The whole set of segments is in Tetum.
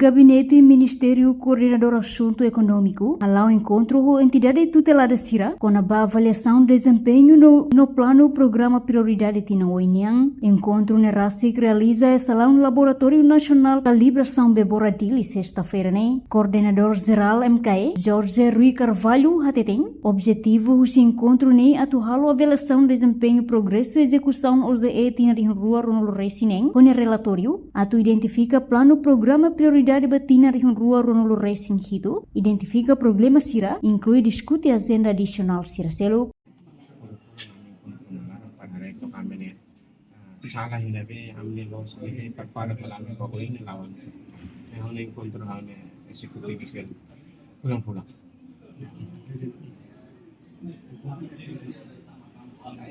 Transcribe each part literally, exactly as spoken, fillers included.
Gabinete Ministériu Koordenadór Asuntu Ekonómiku hala'o enkontru ho entidade tutelada sira kona-ba avaliasaun dezempeñu no, no planu programa prioridade tinan oin nian. Enkontru ne'e rasik realiza iha salaun Laboratóriu Nasionál Kalibrasaun Bebora Dili, sesta-feira ne'e. Koordenadór Jerál M K E, Jorge Rui Carvalho, hateten, objetivu husi enkontru ne'e atu halo avaliasaun dezempeñu progresu ezekusaun O J E tinan rihun rua ruanulu resin neen, ho nia relatóriu, atu identifika planu programa prioridade ba tinan rihun rua ruanulu resin hitu, identifika problema sira, inklui diskute ajenda adisionál sira seluk. Sala hina be, ami-nia loos hina be, prepara ba ami ba oin ne'e la'o. Ne'e ha'u-nia enkontru ha'u-nia ezekutivu sira. Fulan-fulan.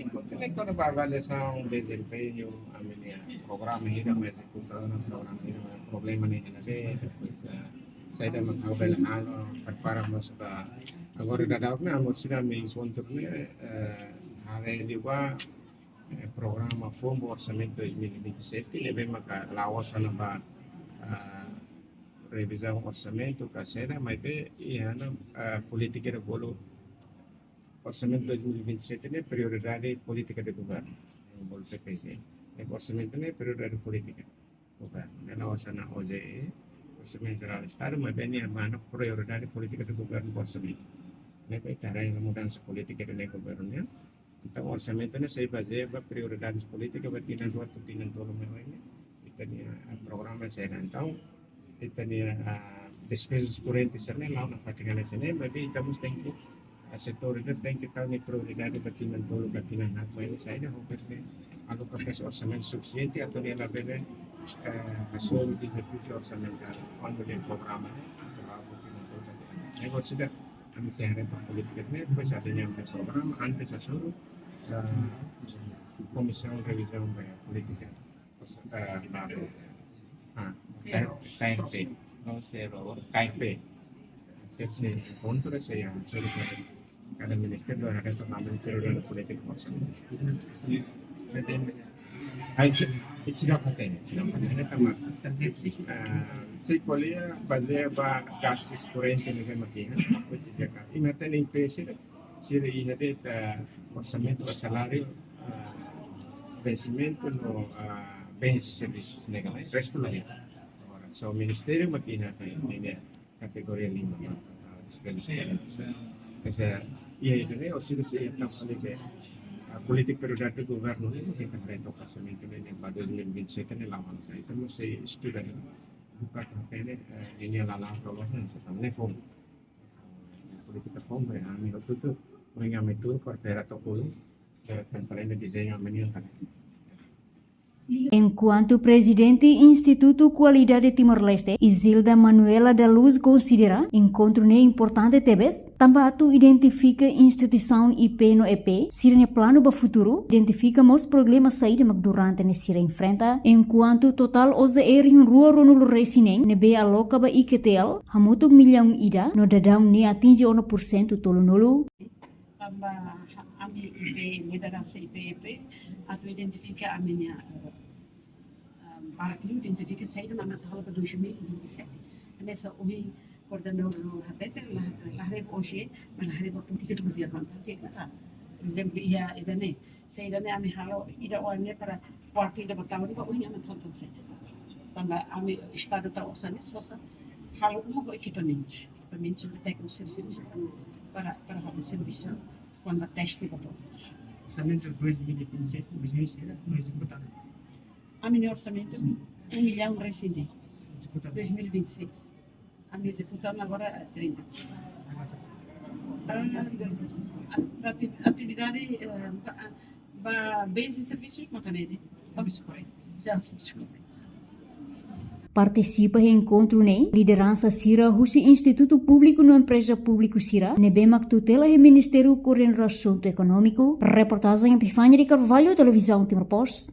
Enkontru ne'e kona-ba avaliasaun dezempeñu, ami-nia programa hira, mas enkontru ne'e programa hira, problema ne'e hina be, depois, eh, saida mak ha'u bele halo, prepara mós ba, agora daudaun ne'e, ami sira ami enkontru ne'e, eh, haree liu ba, eh, programa foun ba orsamentu dois mil e vinte e sete, ne'ebé maka la'ós ona ba, ah, revizaun orsamentu ka saida, maibé iha ona, ah, polítika ida bolu orsamentu dois mil e vinte e sete ne'e prioridade polítika de governu, bolu P P G. Ne'e orsamentu ne'e prioridade polítika governu. Ne'e la'ós ona O J E, Orsamentu Jerál Estadu, maibé nia mana prioridade polítika de governu ba orsamentu. Ne'ebé ita haree mudansa polítika de governu nian. Entaun, orsamentu ne'e sei bazeia ba prioridades polítika ba tinan rua to'o tinan tolu mai oin ne'e. Ita-nia, ah, programa sei entaun, ita-nia, ah, despezas korrentes sira-ne'e la'o nafatin hanesan ne'e, maibé ita mós tenke, ah, setór ida tenke tau nia prioridade ba tinan tolu ka tinan haat mai oin ne'e, saida mak atu aloka orsamentu sufisiente atu nia labele, eh, hasoru dezafiu orsamentál kuandu iha programa ne'e, atu la'o ba tinan tolu ka tinan haat. Ne'e agora sida ami sei haree ba polítika ne'e, depois ami-nia programa, antes hasoru, eh, Komisaun Revizaun ba Polítika, eh, ba, ah, K M P. No, zero, K M P. Sei, sei enkontru, sei, ah, hasoru ba kada ministériu, haree ba Ministériu Polítika Orsamentu. Ai, ci-, ci-, tidak pakai, tidak pakai, tanba, ah, sei ko'alia bazeia ba gastus korrente ne'ebé mak iha, depois de ka. Imi hatene empreza, sira iha de'it, eh, orsamentu ba saláriu, eh, vensimentu no, eh, bens e servisus, ne'e ka lae, restu laiha. Agora, só ministériu mak iha, eh, ne'e kategoria lima, eh, despezas korrentes. Esa, iha ida-ne'e, ou seja, sei ita fali ke, eh, polítika prioridade governu ne'e, mak ita haree to'ok orsamentu ne'e, ne'e ba dois mil e vinte e sete ne'e la'o ona. Entaun, mós sei estuda, eh, buka atu ne'e, eh, nia la'o loloos ne'e, entaun, ne'e foun. Polítika foun, ami hotu-hotu, ohin ami tuur para fera tokolu, eh, komprende dezeñu ami-nian. Enkuantu Prezidente Institutu Kualidade Timor-Leste, Isilda Manuela da Luz, konsidera enkontru ne'e importante tebes, tanba atu identifika instituisaun I P no E P sira-nia planu ba futuru, identifika mós problema saida mak durante ne'e sira enfrenta, enkuantu totál O J E rihun rua ruanulu resin neen ne'ebé aloka ba I Q T L hamutuk millaun ida, no daudaun ne'e atinje ona pursentu tolunulu. Tanba ha-, ami I P, lideransa I P, E P, atu identifika ami-nia, eh, eh, barak liu identifika saida mak atu halo ba dois mil e vinte e sete. Hanesan ohin koordenadór hatete, la, la haree ba O J E, mas la haree ba polítika de governu. Entaun, ke, ah, por ezemplu, iha ida-ne'e, se ida-ne'e ami halo ida oan ne'e para kuartu ida ba taun, ba oin ami atu halo tan saida. Tanba ami Estadu tau orsamentu, só sa halo uma ho ekipamentus. Ekipamentus ba tékniku servisu para, para halo servisu, kuandu teste ba produtus. Orsamentu dois mil e vinte e seis, dois mil e seis, foi ezekutadu. Ami-nia orsamentu, um milhão resin neen. Ezekutadu. Dois mil e vinte e seis. Ami ezekuta agora trinta. Ah, ati-, atividade, eh, ba, ba bens e servisus maka ne'e, ne'e? Servisus korrentes. Servisus korrentes. Partisipa iha enkontru ne'e lideransa sira husi institutu públiku no empreza públiku sira ne'ebé mak tutela iha Ministériu Koordenadór Asuntu Ekonómiku. Reportajen Epifania de Carvalho, Televizaun Timor Post.